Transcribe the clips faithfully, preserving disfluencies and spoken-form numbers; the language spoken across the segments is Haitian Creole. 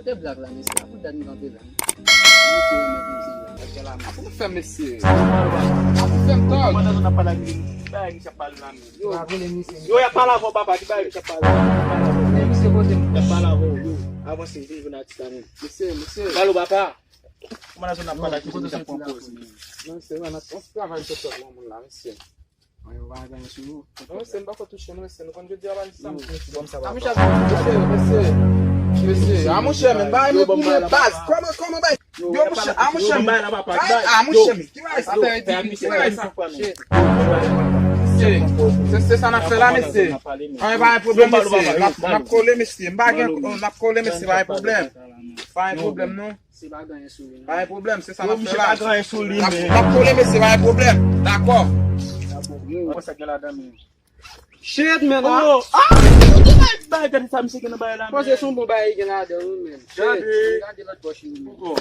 Se blag la, mesye. Pou dat m kanpe la. Mesye, mesye, mesye, la. Mesye la, men. Pou fè mesye. Pou fè m tòg. Mwen nan zòn ap pale ak li. Bay misye ap pale la, men. Yo, yo, y ap pale avè w, papa. Ki bay misye ap pale? Y ap pale avè w. Men misye kote m. Y ap pale avè w, yo. Avanse, vin jwenn atis la, men. Mesye, mesye. Pale w, papa. Kòman nan zòn ap pale ak misye, misye ap pran pòz, men. Non, se vre, nan, on travay sou tèt yon moun la, mesye. Mwen, yo pa gen sou yo. Non, mesye, m pa fè touche nou, mesye. Nou konn jodi a, pa sa, m fè ti bòm sa, papa. Mesye, mesye, mesye. A, monchè, men, bay mwen pou mwen, baz. Kòman, kòman, bay? Yo, monchè, a, monchè, men. Bay, a, monchè, men. Ki bagay sa? Ki bagay sa? Se, se sa n ap fè la, mesye. An, pa gen pwoblèm, mesye. N ap, n ap kole, mesye. M pa gen, n ap kole, mesye, pa gen pwoblèm. Pa gen pwoblèm, non. Se pa gen anyen sou li, non. Pa gen pwoblèm, se sa n ap fè la. Yo, misye pa gen anyen sou li, men. N ap, n ap kole, mesye, pa gen pwoblèm. Dakò. Yo. Wè sa gen ladan, men. Shit, men, ah. Oh, ah, yo te bay, bay, gade sa misye gen nan bagay la, men. Panse se yon bon bagay gen ladan, wi, men. Gade. Shit, gade lòt pòch li, men. Oh.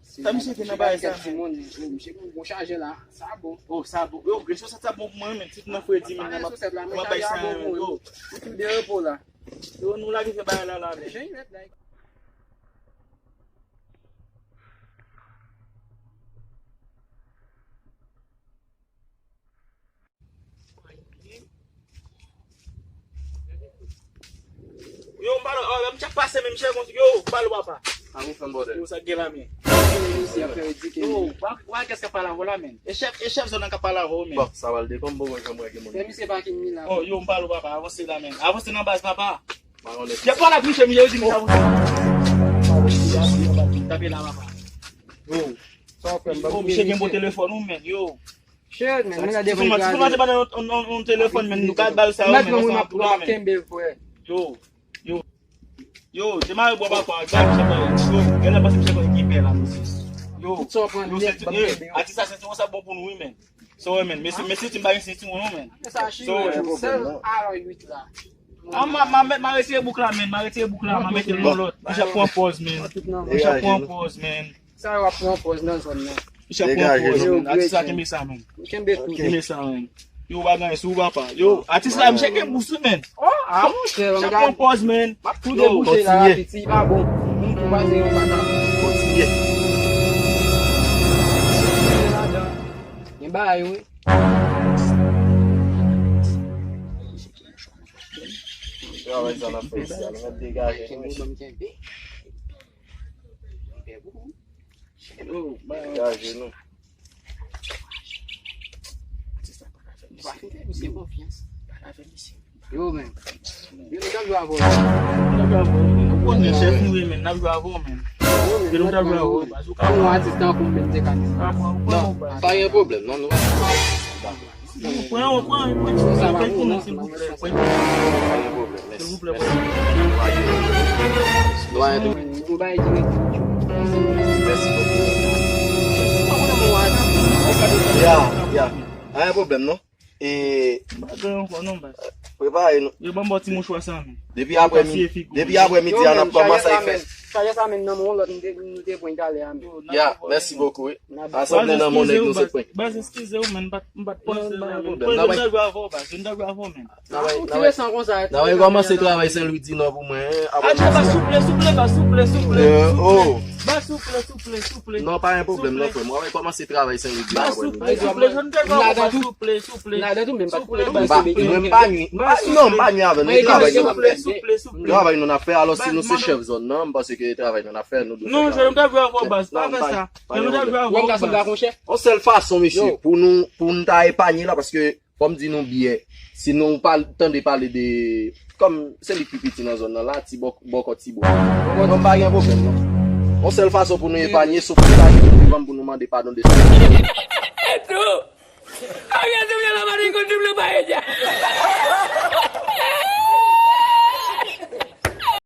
Sa misye gen nan bagay sa, men. Oh, misye gen yon bon chajè la. Sa bon. Oh, sa bon. Yo, grenn sosèt sa bon pou mwen, men. Tit nan fredi, men. Mwen bay sa, men. Oh. Ou tou de repo la. Yo, nou lage fè bagay la, la, men. Yo, m pale, oh, m tchak pase, men misye konn, yo, m pale, papa. A, ou fè m bòdèl. Yo, sa gen la, men. Misye ap fè ridikil. Yo, wa, wa, kès k ap pale avè w la, men? E chèf, e chèf zòn nan k ap pale avè w, men. Bon, sa va l de kòm bon, bon, janm wè gen moun. Men misye pa ki mi la. Oh, yo, m pale, papa, avanse la, men. Avanse nan baz, papa. Y ap pale ak misye, misye, yo di misye avanse. Tape la, papa. Yo. Sa w fè m, yo, misye gen bon telefòn, wi, men, yo. Shit, men, men la devan ekraze. Si nou pa te ban nou yon, yon, yon, yon telefòn, men, nou ka ba l sa, men, sa yon pwoblèm, men. Yo, yo, yo, demare bò pa kwa, gade misye, yo, genlè panse misye konn ki pè la, mesye. Yo, yo, senti, eh, atis la sentiwon sa bon pou nou, wi, men. So, wi, men, mesye, mesye, ti m pa gen sentiwon, non, men. So, wi, sèl a la uit la. A, ma, ma, ma retire bouk la, men, ma retire bouk la, ma mete l nan lòt. Misye ap pran pòz, men. Misye ap pran pòz, men. Sa yo ap pran pòz nan zòn nan. Misye ap pran pòz, men. Atis la kenbe sa, men. Kenbe tou. Kenbe sa, men. Yo, bagay sou papa. Yo, atis la, misye gen bous, men. Oh, a, monchè, misye ap pran pòz, men. M ap tou debouche la, piti, pa bon. Moun tou pa se yon pata. Kontinye. Gen bagay, wi. Travay sa n ap fè isi a, nou mèt degaje nou, mesye. Degaje nou. Yo, men. Yo, nou t ap jwe avè w. Ou konnen chèf nou ye, men, n ap jwe avè w, men. Yo, nou t ap jwe avè w. Ou ka pran yon atis tankou m, men, m te ka di. Non, pa gen pwoblèm, non, nou. Pran yon, pran yon, pran yon. Sa pa pou nou, silvouplè. Pran yon. Silvouplè, pran yon. Mèsi bokou. Ya, ya. Pa gen pwoblèm, non. E, prepare nou. Yo, ban m ba w ti mouchwa sa, men. Depi apre mi-, depi apre midi a, n ap kòmanse fè. Chaje sa, men, nan men w lòt, nou te, nou te pran talè a, men. Ya, mèsi bokou, wi. Ansanm nan mwen nèg nou se pwen. Baz, eskize w, men, m pa t, m pa t panse la, men. Mwen menm ta jwe avè w, baz, mwen ta jwe avè w, men. N a wè, n a wè, n a wè kòmanse travay Sen Lwi di Nò pou mwen, hein. Atè, baz, souple, souple, baz, souple, souple. Baz, souple, souple, souple. Non, pa gen pwoblèm, non, frè. Mwen wè kòmanse travay Sen Lwi di Nò. Baz, souple, souple, jwenn kèk baz, souple, souple. Mwen pa nwi. Non, m pa nwi avè nou. Travay nou n ap fè. Souple, souple, souple. Travay nou n ap fè. Alò, si nou se chèf zòn nan, m panse ke travay nou n ap fè, nou dwe fè. Non, jwenn, m ta jwe avè w, baz. Pa fè sa. Wè m ka sanble ak yon chèf? Yon sèl fason, mesye, pou nou, pou nou ta epanye la, paske, fò m di nou byen, si nou pa tande pale de, kòm se li ki pi piti nan zòn nan la, ti bò, bòkò ti bò. Non, pa gen pwoblèm, non. Yon sèl fason pou nou epanye, se pou nou ta vin devan m pou nou mande padon de sa. Tou! Ariel te vle la mari konn double pa eja.